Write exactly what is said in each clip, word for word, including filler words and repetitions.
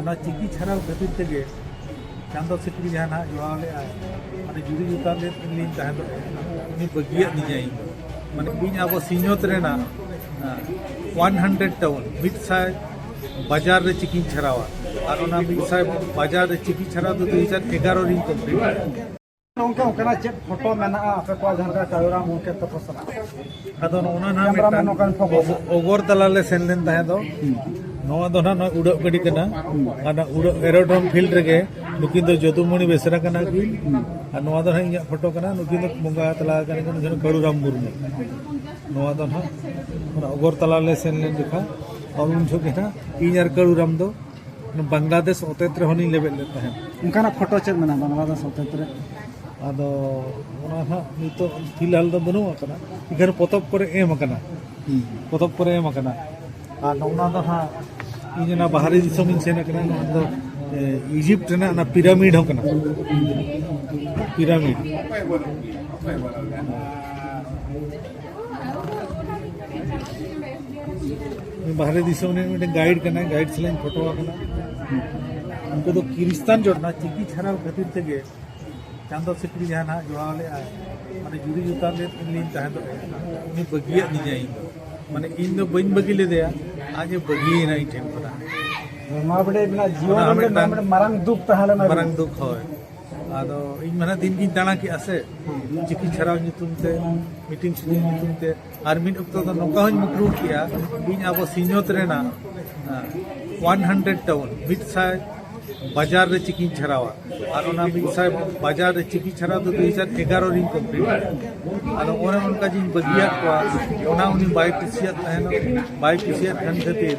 ᱚᱱᱟ ᱪᱤᱠᱤ ᱪᱷᱟᱨᱟᱣ ᱠᱷᱟᱹᱛᱤᱨ ᱛᱮᱜᱮ ᱪᱟᱸᱫᱚ ᱥᱤᱠᱲᱤ ᱡᱟᱦᱟᱸ ᱱᱟᱦᱟᱜ ᱡᱚᱲᱟᱣ ᱞᱮᱫᱼᱟᱭ, ᱢᱟᱱᱮ ᱡᱩᱨᱤ ᱡᱚᱛᱟ ᱞᱮᱫ ᱞᱤᱧ ᱛᱟᱦᱮᱸ ᱫᱚ, ᱩᱱᱤ ᱵᱟᱹᱜᱤᱭᱟᱜ ᱞᱤᱧᱟᱭ ᱤᱧ ᱫᱚ᱾ ᱢᱟᱱᱮ ᱤᱧ ᱟᱵᱚ ᱥᱤᱧᱚᱛ ᱨᱮᱱᱟᱜ ᱚᱣᱟᱱ ᱦᱟᱱᱰᱨᱮᱰ ᱴᱟᱣᱩᱱ, ᱢᱤᱫ ᱥᱟᱭ ᱵᱟᱡᱟᱨ ᱨᱮ ᱪᱤᱠᱤᱧ ᱪᱷᱟᱨᱟᱣᱟ᱾ ᱟᱨ ᱚᱱᱟ ᱢᱤᱫ ᱥᱟᱭ ᱵᱟᱡᱟᱨ ᱨᱮ ᱪᱤᱠᱤ ᱪᱷᱟᱨᱟᱣ ᱫᱚ ᱫᱩ ᱦᱟᱡᱟᱨ ᱮᱜᱟᱨᱚ ᱨᱤᱧ ᱠᱚᱢᱯᱞᱤᱴ ᱠᱮᱫᱟ᱾ ᱜᱚᱢᱠᱮ, ᱚᱱᱠᱟᱱᱟᱜ ᱪᱮᱫ ᱯᱷᱳᱴᱳ ᱢᱮᱱᱟᱜᱼᱟ ᱟᱯᱮ ᱠᱚᱣᱟᱜ ᱡᱟᱦᱟᱸ ᱞᱮᱠᱟ ᱠᱟᱹᱣᱨᱟᱢ ᱜᱚᱢᱠᱮ ᱛᱟᱠᱚ ᱥᱟᱞᱟᱜ? ᱟᱫᱚ ᱱᱚᱜᱼᱚ ᱱᱟ ᱱᱟᱦᱟᱜ ᱠᱮᱢᱨᱟ ᱢᱮᱱ ᱢᱤᱫᱴᱟᱝ ᱱᱚᱝᱠᱟᱱ ᱯᱷᱳᱴᱳ᱾ ᱚᱜ-, ᱚᱜᱚᱨᱛᱟᱞᱟ ᱞᱮ ᱥᱮᱱ ᱞᱮᱱ ᱛᱟᱦᱮᱸ ᱫᱚ᱾ ᱱᱚᱣᱟ ᱫᱚ ᱱᱟᱦᱟᱜ ᱱᱚᱜᱼᱚᱭ ᱩᱰᱟᱹᱜ ᱜᱟᱹᱰᱤ ᱠᱟᱱᱟ᱾ ᱟᱨ ᱚᱱᱟ ᱩᱰᱟᱹᱜ ᱮᱨᱳᱰᱨᱳᱢ ᱯᱷᱤᱞᱰ ᱨᱮᱜᱮ ᱱᱩᱠᱤᱱ ᱫᱚ ᱡᱚᱫᱩᱢᱚᱬᱤ ᱵᱮᱥᱨᱟ ᱠᱟᱱᱟ ᱠᱤᱱ᱾ ᱟᱨ ᱱᱚᱣᱟ ᱫᱚ ᱱᱟᱦᱟᱜ ᱤᱧᱟᱹᱜ ᱯᱷᱳᱴᱳ ᱠᱟᱱᱟ᱾ ᱱᱩᱠᱤᱱ ᱫᱚ ᱵᱚᱸᱜᱟ ᱛᱟᱞᱟ ᱠᱟᱱᱟ ᱠᱤᱱ, ᱱᱩᱠᱤᱱ ᱫᱚ ᱠᱟᱹᱲᱩᱨᱟᱢ ᱢᱩᱨᱢᱩ᱾ ᱱᱚᱣᱟ ᱫᱚ ᱱᱟᱦᱟᱜ ᱚᱱᱟ ᱚᱜᱚᱨᱛᱟᱞᱟ ᱞᱮ ᱥᱮᱱ ᱞᱮᱱ ᱡᱚᱠᱷᱟ, ᱟᱨ ᱩᱱ ᱡᱚᱠᱷᱮᱡ ᱱᱟᱦᱟᱜ ᱤᱧ ᱟᱨ ᱠᱟᱹᱲᱩᱨᱟᱢ ᱫᱚ ᱵᱟᱝᱞᱟᱫᱮᱥ ᱚᱛᱮᱛ ᱨᱮᱦᱚᱸ ᱞᱤᱧ ᱞᱮᱵᱮᱫ ᱞᱮᱫ ᱛᱟᱦᱮᱸᱫ᱾ ᱚᱱᱠᱟᱱᱟᱜ ᱯᱷᱳᱴᱳ ᱪᱮᱫ ᱢᱮᱱᱟᱜᱼᱟ ᱵᱟᱝᱞᱟᱫᱮᱥ ᱚᱛᱮᱛ ᱨᱮ? ᱟᱫᱚ ᱚᱱᱟ ᱦᱟᱸᱜ ᱱᱤᱛᱚᱜ ᱯᱷᱤᱞᱦᱟᱞ ᱫᱚ ᱵᱟᱹᱱᱩᱜ ᱟᱠᱟᱫᱟ, ᱮᱱᱠᱷᱟᱱ ᱯᱚᱛᱚᱵ ᱠᱚᱨᱮ ᱮᱢ ᱟᱠᱟᱱᱟ᱾ ᱯᱚᱛᱚᱵ ᱠᱚᱨᱮ ᱮᱢ ᱟᱠᱟᱱᱟ᱾ ᱟᱨ ᱱᱚᱜᱼᱚ ᱱᱟ ᱫᱚ ᱦᱟᱸᱜ ᱤᱧ ᱚᱱᱟ ᱵᱟᱦᱨᱮ ᱫᱤᱥᱚᱢᱤᱧ ᱥᱮᱱ ᱟᱠᱟᱱᱟ, ᱱᱚᱣᱟ ᱫᱚ, ᱮ, ᱤᱡᱤᱯᱴ ᱨᱮᱱᱟᱜ ᱚᱱᱟ ᱯᱤᱨᱟᱢᱤᱰ ᱦᱚᱸ ᱠᱟᱱᱟ᱾ ᱯᱤᱨᱟᱢᱤᱰ᱾ ᱵᱟᱦᱨᱮ ᱫᱤᱥᱚᱢ ᱨᱮᱱ ᱢᱤᱫᱴᱮᱱ ᱜᱟᱭᱤᱰ ᱠᱟᱱᱟᱭ, ᱜᱟᱭᱤᱰ ᱥᱟᱞᱟᱜ ᱤᱧ ᱯᱷᱳᱴᱳ ᱟᱠᱟᱱᱟ᱾ ᱩᱱᱠᱩ ᱫᱚ ᱠᱷᱨᱤᱥᱴᱟᱱ ᱡᱚᱲ ᱚᱱᱟ ᱪᱤᱠᱤ ᱪᱷᱟᱨᱟᱣ ᱠᱷᱟᱹᱛᱤᱨ ᱛᱮᱜᱮ ᱪᱟᱸᱫᱚ ᱥᱤᱠᱲᱤ ᱡᱟᱦᱟᱸ ᱱᱟᱦᱟᱜ ᱡᱚᱲᱟᱣ ᱞᱮᱫᱼᱟᱭ, ᱢᱟᱱᱮ ᱡᱩᱨᱤ ᱡᱚᱛᱟ ᱞᱮᱫ ᱞᱤᱧ ᱛᱟᱦᱮᱸ ᱫᱚ, ᱩᱱᱤ ᱵᱟᱹᱜᱤᱭᱟᱜ ᱞᱤᱧᱟᱭ ᱤᱧ ᱫᱚ᱾ ᱢᱟᱱᱮ ᱤᱧ ᱫᱚ ᱵᱟᱹᱧ ᱵᱟᱹᱜᱤ ᱞᱮᱫᱮᱭᱟ, ᱟᱡ ᱮ ᱵᱟᱹᱜᱤᱭᱮᱱᱟ ᱤᱧ ᱴᱷᱮᱱ ᱠᱷᱚᱱᱟᱜ᱾ ᱱᱚᱣᱟ ᱵᱚᱞᱮ ᱟᱵᱤᱱᱟᱜ ᱡᱤᱭᱚᱱ ᱚᱱᱟ ᱨᱮ ᱢᱤᱫᱴᱟᱝ ᱢᱤᱫᱴᱟᱝ ᱢᱟᱨᱟᱝ ᱫᱩᱠ ᱛᱟᱦᱮᱸ ᱞᱮᱱᱟ᱾ ᱢᱟᱨᱟᱝ ᱫᱩᱠ, ᱦᱳᱭ᱾ ᱟᱫᱚ ᱤᱧ ᱢᱟ ᱱᱟᱦᱟᱜ ᱫᱤᱱ ᱜᱤᱧ ᱫᱟᱬᱟ ᱠᱮᱜᱼᱟ ᱥᱮ, ᱪᱤᱠᱤ ᱪᱷᱟᱨᱟᱣ ᱧᱩᱛᱩᱢ ᱛᱮ, ᱢᱤᱴᱤᱝ ᱥᱤᱴᱤᱝ ᱧᱩᱛᱩᱢ ᱛᱮ, ᱟᱨ ᱢᱤᱫ ᱚᱠᱛᱚ ᱫᱚ ᱱᱚᱝᱠᱟ ᱦᱚᱸᱧ ᱢᱩᱠᱨᱩ ᱠᱮᱜᱼᱟ, ᱤᱧ ᱟᱵᱚ ᱥᱤᱧᱚᱛ ᱨᱮᱱᱟᱜ, ᱦᱮᱸ, ᱚᱣᱟᱱ ᱦᱟᱱᱰᱨᱮᱰ ᱴᱟᱣᱩᱱ, ᱢᱤᱫ ᱥᱟᱭ ᱵᱟᱡᱟᱨ ᱨᱮ ᱪᱤᱠᱤᱧ ᱪᱷᱟᱨᱟᱣᱟ᱾ ᱟᱨ ᱚᱱᱟ ᱢᱤᱫ ᱥᱟᱭ ᱵᱟᱡᱟᱨ ᱨᱮ ᱪᱤᱠᱤ ᱪᱷᱟᱨᱟᱣ ᱫᱚ ᱫᱩ ᱦᱟᱡᱟᱨ ᱮᱜᱟᱨᱚ ᱨᱤᱧ ᱠᱚᱢᱯᱞᱤᱴ ᱠᱮᱫᱟ᱾ ᱟᱫᱚ ᱚᱱᱮ ᱚᱱᱠᱟ ᱡᱤᱧ ᱵᱟᱹᱜᱤᱭᱟᱫ ᱠᱚᱣᱟ, ᱚᱱᱟ ᱩᱱᱤ ᱵᱟᱭ ᱠᱩᱥᱤᱭᱟᱫ ᱛᱟᱦᱮᱱᱟ᱾ ᱵᱟᱭ ᱠᱩᱥᱤᱭᱟᱫ ᱠᱷᱟᱱ ᱠᱷᱟᱹᱛᱤᱨ,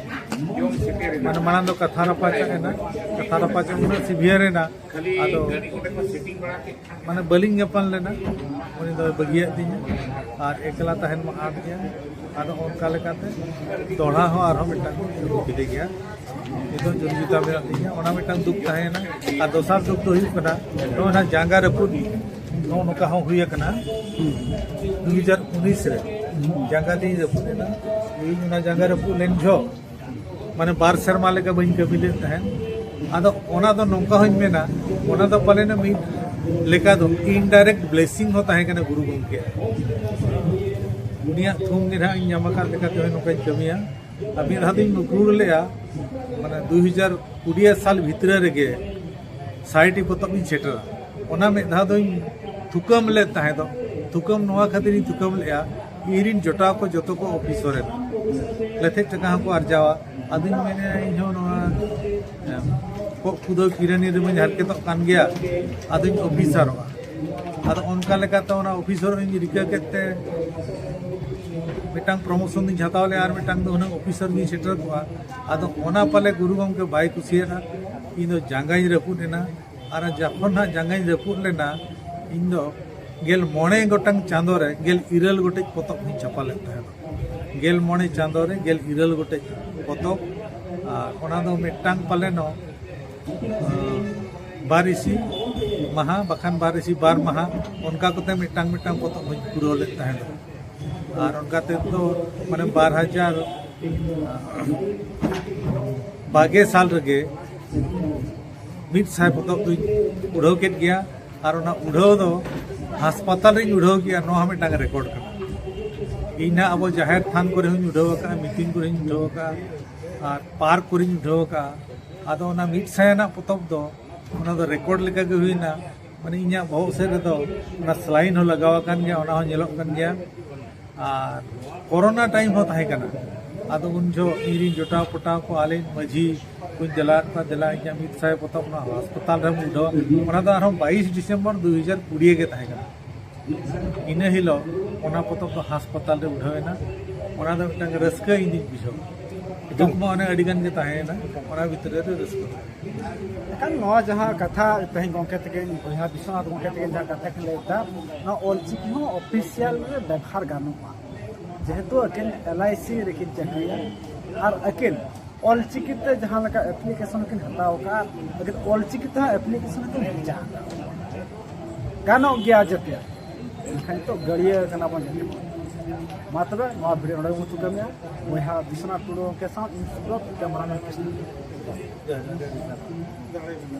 ᱢᱟᱱᱮ, ᱢᱟᱲᱟᱝ ᱫᱚ ᱠᱟᱛᱷᱟ ᱨᱟᱯᱟᱪᱟᱜ ᱮᱱᱟ, ᱠᱟᱛᱷᱟ ᱨᱟᱯᱟᱪᱟᱜ ᱩᱱᱟᱹᱜ ᱥᱤᱵᱷᱤᱭᱟᱨ ᱮᱱᱟ, ᱟᱫᱚ, ᱢᱟᱱᱮ, ᱵᱟᱹᱞᱤᱧ ᱧᱟᱯᱟᱢ ᱞᱮᱱᱟ᱾ ᱩᱱᱤ ᱫᱚᱭ ᱵᱟᱹᱜᱤᱭᱟᱫ ᱞᱤᱧᱟ ᱟᱨ ᱮᱠᱞᱟ ᱛᱟᱦᱮᱱ ᱢᱟ ᱟᱸᱴ ᱜᱮᱭᱟ᱾ ᱟᱫᱚ ᱚᱱᱠᱟ ᱞᱮᱠᱟᱛᱮ ᱫᱚᱦᱲᱟ ᱦᱚᱸ ᱟᱨᱦᱚᱸ ᱢᱤᱫᱴᱟᱝ ᱠᱚ ᱟᱹᱜᱩ ᱠᱮᱫᱮ ᱜᱮᱭᱟ᱾ ᱱᱤᱛᱚᱜ ᱡᱚᱱᱡᱤᱛᱟ ᱢᱮᱱᱟᱜ ᱞᱤᱧᱟ, ᱚᱱᱟ ᱢᱤᱫᱴᱟᱝ ᱫᱩᱠ ᱛᱟᱦᱮᱸᱭᱮᱱᱟ᱾ ᱟᱨ ᱫᱚᱥᱟᱨ ᱫᱩᱠ ᱫᱚ ᱦᱩᱭᱩᱜ ᱠᱟᱱᱟ, ᱱᱚᱜᱼᱚᱭ ᱱᱟᱦᱟᱜ ᱡᱟᱸᱜᱟ ᱨᱟᱹᱯᱩᱫ, ᱱᱚᱜᱼᱚ ᱱᱚᱝᱠᱟ ᱦᱚᱸ ᱦᱩᱭ ᱟᱠᱟᱱᱟ᱾ ᱫᱩ ᱦᱟᱡᱟᱨ ᱩᱱᱤᱥ ᱨᱮ ᱡᱟᱸᱜᱟ ᱛᱤᱧ ᱨᱟᱹᱯᱩᱫ ᱮᱱᱟ᱾ ᱤᱧ ᱚᱱᱟ ᱡᱟᱸᱜᱟ ᱨᱟᱹᱯᱩᱫ ᱞᱮᱱ ᱡᱚᱦᱚᱜ ᱢᱟᱱᱮ ᱵᱟᱨ ᱥᱮᱨᱢᱟ ᱞᱮᱠᱟ ᱵᱟᱹᱧ ᱠᱟᱹᱢᱤ ᱞᱮᱫ ᱛᱟᱦᱮᱸᱫ᱾ ᱟᱫᱚ ᱚᱱᱟ ᱫᱚ ᱱᱚᱝᱠᱟ ᱦᱚᱸᱧ ᱢᱮᱱᱟ, ᱚᱱᱟ ᱫᱚ ᱯᱟᱞᱮᱱ ᱢᱤᱫ ᱞᱮᱠᱟ ᱫᱚ indirect blessing ᱦᱚᱸ ᱛᱟᱦᱮᱸ ᱠᱟᱱᱟ ᱜᱩᱨᱩ ᱜᱚᱢᱠᱮᱭᱟᱜ᱾ ᱩᱱᱤᱭᱟᱜ ᱛᱷᱩᱢ ᱜᱮ ᱱᱟᱦᱟᱜ ᱤᱧ ᱧᱟᱢ ᱟᱠᱟᱫ ᱞᱮᱠᱟᱛᱮ ᱦᱚᱸ ᱱᱚᱝᱠᱟᱧ ᱠᱟᱹᱢᱤᱭᱟ᱾ ᱟᱨ ᱢᱤᱫ ᱫᱷᱟᱣ ᱫᱚᱧ ᱢᱩᱠᱨᱩᱲ ᱞᱮᱫᱼᱟ, ᱢᱟᱱᱮ ᱫᱩ ᱦᱟᱡᱟᱨ ᱠᱩᱲᱤ ᱥᱟᱞ ᱵᱷᱤᱛᱨᱤ ᱨᱮᱜᱮ ᱥᱟᱭᱴᱤ ᱯᱚᱛᱚᱵ ᱤᱧ ᱥᱮᱴᱮᱨᱟ᱾ ᱚᱱᱟ ᱢᱤᱫ ᱫᱷᱟᱣ ᱫᱚᱧ ᱛᱷᱩᱠᱟᱹᱢ ᱞᱮᱫ ᱛᱟᱦᱮᱸ ᱫᱚ᱾ ᱛᱷᱩᱠᱟᱹᱢ ᱱᱚᱣᱟ ᱠᱷᱟᱹᱛᱤᱨ ᱤᱧ ᱛᱷᱩᱠᱟᱹᱢ ᱞᱮᱫᱼᱟ, ᱤᱧ ᱨᱤᱱ ᱡᱚᱴᱟᱣ ᱠᱚ ᱡᱚᱛᱚ ᱠᱚ ᱚᱯᱷᱤᱥᱚᱨ ᱮᱱᱟ, ᱞᱮᱛᱷᱮᱡ ᱴᱟᱠᱟ ᱦᱚᱸᱠᱚ ᱟᱨᱡᱟᱣᱟ᱾ ᱟᱫᱚᱧ ᱢᱮᱱᱮᱫᱼᱟ, ᱤᱧᱦᱚᱸ ᱱᱚᱣᱟ, ᱮᱢ, ᱠᱚᱜ ᱠᱷᱩᱫᱟᱹᱣ ᱠᱤᱨᱟᱹᱱᱤ ᱨᱮᱢᱟᱧ ᱦᱟᱨᱠᱮᱛᱚᱜ ᱠᱟᱱ ᱜᱮᱭᱟ, ᱟᱫᱚᱧ ᱚᱯᱷᱤᱥᱟᱨᱚᱜᱼᱟ᱾ ᱟᱫᱚ ᱚᱱᱠᱟ ᱞᱮᱠᱟᱛᱮ ᱚᱱᱟ ᱚᱯᱷᱤᱥᱚᱨᱚᱜ ᱤᱧ ᱨᱤᱠᱟᱹ ᱠᱮᱫ ᱛᱮ ᱢᱤᱫᱴᱟᱝ ᱯᱨᱚᱢᱳᱥᱚᱱ ᱫᱚᱧ ᱦᱟᱛᱟᱣ ᱞᱮᱫᱼᱟ, ᱟᱨ ᱢᱤᱫᱴᱟᱝ ᱫᱚ ᱦᱩᱱᱟᱹᱝ ᱚᱯᱷᱤᱥᱚᱨ ᱜᱤᱧ ᱥᱮᱴᱮᱨ ᱠᱚᱜᱼᱟ᱾ ᱟᱫᱚ ᱚᱱᱟ ᱯᱟᱞᱮ ᱜᱩᱨᱩ ᱜᱚᱢᱠᱮ ᱵᱟᱭ ᱠᱩᱥᱤᱭᱟᱫᱟ, ᱤᱧ ᱫᱚ ᱡᱟᱸᱜᱟᱧ ᱨᱟᱹᱯᱩᱫ ᱮᱱᱟ᱾ ᱟᱨ ᱡᱚᱠᱷᱚᱱ ᱦᱟᱸᱜ ᱡᱟᱸᱜᱟᱧ ᱨᱟᱹᱯᱩᱫ ᱞᱮᱱᱟ, ᱤᱧ ᱫᱚ ᱜᱮᱞ ᱢᱚᱬᱮ ᱜᱚᱴᱟᱝ ᱪᱟᱸᱫᱳ ᱨᱮ ᱜᱮᱞ ᱤᱨᱟᱹᱞ ᱜᱚᱴᱮᱡ ᱯᱚᱛᱚᱵ ᱦᱚᱸᱧ ᱪᱷᱟᱯᱟ ᱞᱮᱫ ᱛᱟᱦᱮᱸᱫ᱾ ᱜᱮᱞ ᱢᱚᱬᱮ ᱪᱟᱸᱫᱳ ᱨᱮ ᱜᱮᱞ ᱤᱨᱟᱹᱞ ᱜᱚᱴᱮᱡ ᱯᱚᱛᱚᱵ᱾ ᱟᱨ ᱚᱱᱟ ᱫᱚ ᱢᱤᱫᱴᱟᱝ ᱯᱟᱞᱮᱱᱚᱜ, ᱟᱸ, ᱵᱟᱨ ᱤᱥᱤ ᱢᱟᱦᱟ ᱵᱟᱠᱷᱟᱱ ᱵᱟᱨ ᱤᱥᱤ ᱵᱟᱨ ᱢᱟᱦᱟ, ᱚᱱᱠᱟ ᱠᱚᱛᱮ ᱢᱤᱫᱴᱟᱝ ᱢᱤᱫᱴᱟᱝ ᱯᱚᱛᱚᱵ ᱦᱚᱸᱧ ᱯᱩᱨᱟᱹᱣ ᱞᱮᱫ ᱛᱟᱦᱮᱸᱫ᱾ ᱟᱨ ᱚᱱᱠᱟ ᱛᱮᱫᱚ ᱢᱟᱱᱮ ᱵᱟᱨ ᱦᱟᱡᱟᱨ ᱵᱟᱜᱮ ᱥᱟᱞ ᱨᱮᱜᱮ ᱢᱤᱫ ᱥᱟᱭ ᱯᱚᱛᱚᱵ ᱫᱚᱧ ᱩᱰᱷᱟᱹᱣ ᱠᱮᱫ ᱜᱮᱭᱟ᱾ ᱟᱨ ᱚᱱᱟ ᱩᱰᱷᱟᱹᱣ ᱫᱚ ᱦᱟᱥᱯᱟᱛᱟᱞ ᱨᱤᱧ ᱩᱰᱷᱟᱹᱣ ᱠᱮᱜᱼᱟ, ᱱᱚᱣᱟ ᱦᱚᱸ ᱢᱤᱫᱴᱟᱝ ᱨᱮᱠᱚᱨᱰ ᱠᱟᱱᱟ᱾ ᱤᱧ ᱱᱟᱦᱟᱜ ᱟᱵᱚ ᱡᱟᱦᱮᱨ ᱛᱷᱟᱱ ᱠᱚᱨᱮ ᱦᱚᱸᱧ ᱩᱰᱷᱟᱹᱣ ᱟᱠᱟᱫᱼᱟ, ᱢᱤᱴᱤᱝ ᱠᱚᱨᱮ ᱦᱚᱸᱧ ᱩᱰᱷᱟᱹᱣ ᱟᱠᱟᱫᱼᱟ, ᱟᱨ ᱯᱟᱨᱠ ᱠᱚᱨᱮᱧ ᱩᱰᱷᱟᱹᱣ ᱟᱠᱟᱫᱼᱟ᱾ ᱟᱫᱚ ᱚᱱᱟ ᱢᱤᱫ ᱥᱟᱭ ᱟᱱᱟᱜ ᱯᱚᱛᱚᱵ ᱫᱚ, ᱚᱱᱟ ᱫᱚ ᱨᱮᱠᱚᱨᱰ ᱞᱮᱠᱟ ᱜᱮ ᱦᱩᱭᱱᱟ᱾ ᱢᱟᱱᱮ ᱤᱧᱟᱹᱜ ᱵᱚᱦᱚᱜ ᱥᱮᱫ ᱨᱮᱫᱚ ᱚᱱᱟ ᱥᱞᱟᱭᱤᱱ ᱦᱚᱸ ᱞᱟᱜᱟᱣ ᱟᱠᱟᱱ ᱜᱮᱭᱟ, ᱚᱱᱟ ᱦᱚᱸ ᱧᱮᱞᱚᱜ ᱠᱟᱱ ᱜᱮᱭᱟ᱾ ᱟᱨ ᱠᱚᱨᱳᱱᱟ ᱴᱟᱭᱤᱢ ᱦᱚᱸ ᱛᱟᱦᱮᱸ ᱠᱟᱱᱟ᱾ ᱟᱫᱚ ᱩᱱ ᱡᱚᱦᱚᱜ ᱤᱧ ᱨᱤᱱ ᱡᱚᱴᱟᱣ ᱯᱚᱴᱟᱣ ᱠᱚ, ᱟᱞᱮ ᱢᱟᱹᱡᱷᱤ ᱠᱚᱧ ᱫᱮᱞᱟᱣᱟᱫ ᱠᱚᱣᱟ, "ᱫᱮᱞᱟ, ᱤᱧᱟᱹᱜ ᱢᱤᱫ ᱥᱟᱭ ᱯᱚᱛᱚᱵ ᱱᱚᱣᱟ ᱦᱟᱥᱯᱟᱛᱟᱞ ᱨᱮᱢ ᱩᱰᱷᱟᱹᱣᱟ᱾" ᱚᱱᱟ ᱫᱚ ᱟᱨᱦᱚᱸ ᱵᱟᱭᱤᱥ ᱰᱤᱥᱮᱢᱵᱚᱨ ᱫᱩ ᱦᱟᱡᱟᱨ ᱠᱩᱲᱤ ᱜᱮ ᱛᱟᱦᱮᱸ ᱠᱟᱱᱟ᱾ ᱤᱱᱟᱹ ᱦᱤᱞᱳᱜ ᱚᱱᱟ ᱯᱚᱛᱚᱵ ᱫᱚ ᱦᱟᱥᱯᱟᱛᱟᱞ ᱨᱮ ᱩᱰᱷᱟᱹᱣ ᱮᱱᱟ᱾ ᱚᱱᱟ ᱫᱚ ᱢᱤᱫᱴᱟᱝ ᱨᱟᱹᱥᱠᱟᱹ ᱤᱧ ᱫᱩᱧ ᱵᱩᱡᱷᱟᱹᱣᱟ᱾ ᱫᱩᱠ ᱢᱟ ᱚᱱᱮ ᱟᱹᱰᱤ ᱜᱟᱱ ᱜᱮ ᱛᱟᱦᱮᱸᱭᱮᱱᱟ, ᱚᱱᱟ ᱵᱷᱤᱛᱨᱤ ᱨᱮ ᱨᱟᱹᱥᱠᱟᱹ ᱛᱟᱦᱮᱸ᱾ ᱮᱱᱠᱷᱟᱱ ᱱᱚᱣᱟ ᱡᱟᱦᱟᱸ ᱠᱟᱛᱷᱟ ᱛᱮᱦᱮᱧ ᱜᱚᱢᱠᱮ ᱛᱟᱹᱠᱤᱱ, ᱵᱚᱭᱦᱟ ᱵᱤᱥᱣᱚᱱᱟᱛᱷ ᱜᱚᱢᱠᱮ ᱛᱟᱹᱠᱤᱱ ᱡᱟᱦᱟᱸ ᱠᱟᱛᱷᱟ ᱠᱤᱱ ᱞᱟᱹᱭ ᱮᱫᱟ, ᱱᱚᱣᱟ ᱚᱞᱪᱤᱠᱤ ᱦᱚᱸ ᱚᱯᱷᱤᱥᱤᱭᱟᱞ ᱨᱮ ᱵᱮᱵᱷᱟᱨ ᱜᱟᱱᱚᱜᱼᱟ, ᱡᱮᱦᱮᱛᱩ ᱟᱹᱠᱤᱱ ᱮᱞ ᱟᱭ ᱥᱤ ᱨᱮᱠᱤᱱ ᱪᱟᱹᱠᱨᱤᱭᱟ ᱟᱨ ᱟᱹᱠᱤᱱ ᱚᱞᱪᱤᱠᱤ ᱛᱮ ᱡᱟᱦᱟᱸ ᱞᱮᱠᱟ ᱮᱯᱞᱤᱠᱮᱥᱚᱱ ᱠᱤᱱ ᱦᱟᱛᱟᱣ ᱟᱠᱟᱫᱼᱟ, ᱟᱹᱠᱤᱱ ᱚᱞᱪᱤᱠᱤ ᱛᱮᱦᱚᱸ ᱮᱯᱞᱤᱠᱮᱥᱚᱱ ᱠᱤᱱ ᱵᱷᱮᱡᱟ ᱟᱠᱟᱫᱼᱟ᱾ ᱜᱟᱱᱚᱜ ᱜᱮᱭᱟ ᱡᱮᱛᱮ, ᱢᱮᱱᱠᱷᱟᱱ ᱱᱤᱛᱚᱜ ᱜᱟᱹᱲᱭᱟᱹ ᱠᱟᱱᱟ ᱵᱚᱱ ᱡᱮᱛᱮ ᱵᱚᱱ᱾ ᱢᱟ ᱛᱚᱵᱮ ᱱᱚᱣᱟ ᱵᱷᱤᱰᱤᱭᱳ ᱱᱚᱰᱮ ᱜᱮᱵᱚᱱ ᱛᱷᱩᱠᱟᱹᱢᱮᱜᱼᱟ᱾ ᱵᱚᱭᱦᱟ ᱵᱤᱥᱣᱚᱱᱟᱛᱷ ᱴᱩᱰᱩ ᱜᱚᱢᱠᱮ ᱥᱟᱶ ᱤᱧ ᱥᱩᱵᱨᱚᱛ ᱠᱮᱢᱮᱨᱟᱢᱮᱱ ᱠᱨᱤᱥᱱᱚ᱾